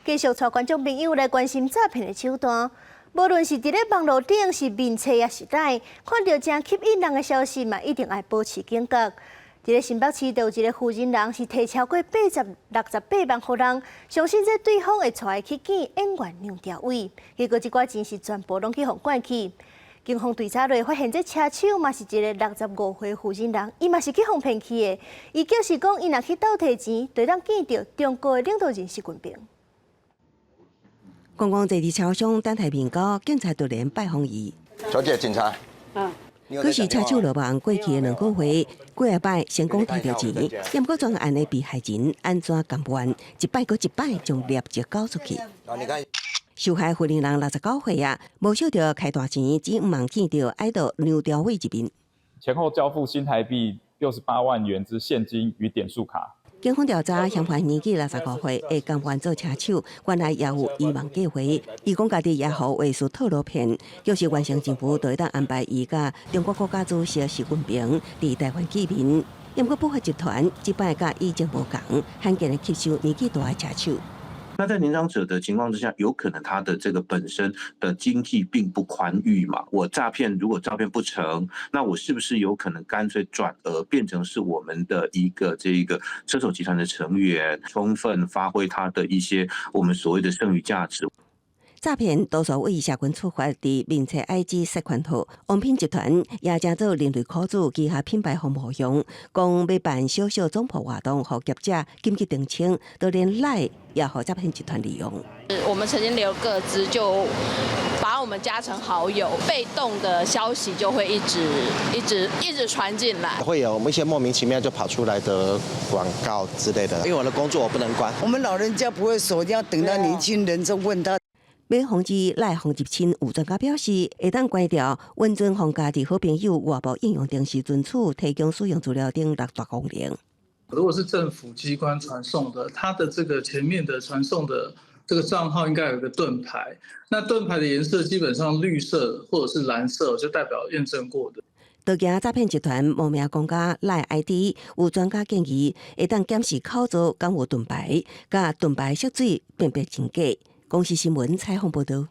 繼續帶觀眾朋友來關心詐騙的手段。無論是佇咧網路頂是面冊抑是 LINE，看著誠吸引人的消息嘛，一定愛保持警覺。佇咧新北市，就有一個婦人人是提超過68萬予人，相信這對方會帶伊去見演員梁朝偉，結果這寡錢是全部攏去予管去。警方追查落，發現這車手嘛是一個65歲婦人人，伊嘛是去予騙去的。伊表示講，伊若去倒提錢，就會當見著中國的領導人習近平。公公坐佇車廂等待面交，警察突然拜訪伊。小姐，警察。可是車手落網過去的2個月，幾仔擺成功提著錢，毋過專案的被害人按怎甘願？一擺閣一擺將劣跡交出去。受害婦人69歲啊，無想著開大錢，只毋茫見著愛著梁朝偉一面。前後交付新台幣68萬元之現金與點數卡。警方調查，嫌犯年紀65歲，會甘願做車手，原來也有移民計劃。伊講家己也予話術套路騙，就是完成任務，就會當安排伊佮中國國家主席習近平佇台灣見面。毋過不法集團這擺佮以前無仝，罕見的吸收年紀大的車手。那在年長者的情況之下，有可能他的這個本身的經濟並不寬裕嘛。我詐騙如果詐騙不成，那我是不是有可能乾脆轉而變成是我們的一個這一個車手集團的成員，充分發揮他的一些我們所謂的剩餘價值？詐騙多數為社群出發，佇面冊 IG 設群號，王品集團也成做人類苦主旗下品牌方模樣，講欲辦小小總鋪活動，予業者緊急澄清，都連 LINE 也予詐騙集團利用。我們曾經留個資，就把我們加成好友，被動的消息就會一直一直一直傳進來。會有一些莫名其妙就跑出來的廣告之類的，因為我的工作我不能關。我們老人家不會說，要等到年輕人就問他。欲防止 LINE 予入侵，有專家表示，會當關掉穩準予家己好朋友外部應用程式存儲、提供使用資料等六大功能。如果是政府機關傳送的，它的這個前面的傳送的這個賬號應該有個盾牌，那盾牌的顏色基本上綠色或者是藍色，就代表驗證過的。多驚詐騙集團冒名公家 LINE ID，有專家建議，會當檢視口座敢有盾牌，佮盾牌色水辨別真假。公視新聞採訪報導。